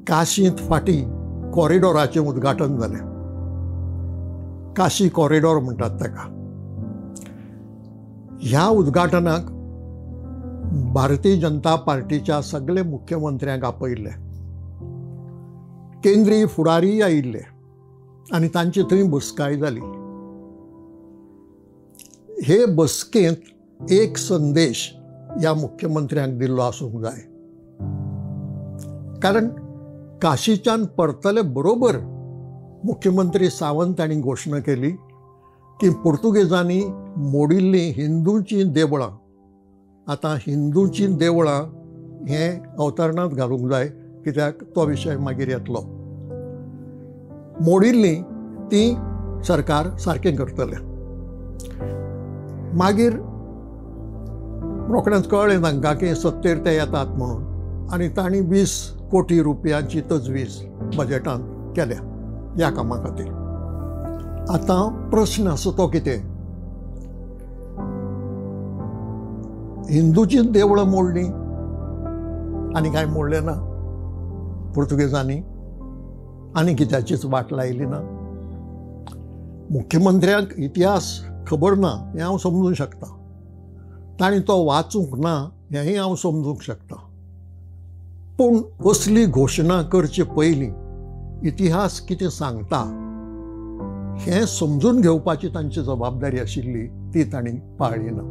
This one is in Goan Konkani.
काशींत फाटीं कॉरिडॉराचें उद्घाटन जालें. काशी कॉरिडॉर म्हणटात ताका. ह्या उद्घाटनाक भारतीय जनता पार्टीच्या सगळे मुख्यमंत्र्यांक आपयिल्ले, केंद्रीय फुडारीय आयिल्ले आनी तांची थंय बसकाय जाली. हे बसकेंत एक संदेश ह्या मुख्यमंत्र्यांक दिल्लो आसूंक जाय, कारण काशीच्यान परतले बरोबर मुख्यमंत्री सावंत हांणी घोशणा केली की पुर्तुगेजांनी मोडिल्लीं हिंदूंचीं देवळां आतां हिंदूंचीं देवळां हें अवतरणांत घालूंक जाय, कित्याक तो विशय मागीर येतलो. मोडिल्लीं तीं सरकार सारकें करतलें. मागीर रोखडेंच कळ्ळें तांकां की सत्तेर ते येतात म्हणून, आनी तांणी 20 कोटी रुपयांची तजवीज बजेटांत केल्या ह्या कामा खातीर. आतां प्रश्न आसा तो कितें, हिंदूचीं देवळां मोडलीं आनी कांय मोडलें ना पुर्तुगेजांनी, आनी कित्याचीच वाट लायली ना. मुख्यमंत्र्यांक इतिहास खबर ना हें हांव समजूंक शकता, तांणी तो वाचूंक ना हेंय हांव समजूंक शकता, पूण असली घोशणा करचे पयलीं इतिहास कितें सांगता हें समजून घेवपाची तांची जबाबदारी आशिल्ली, ती तांणी पाळ्ळी ना.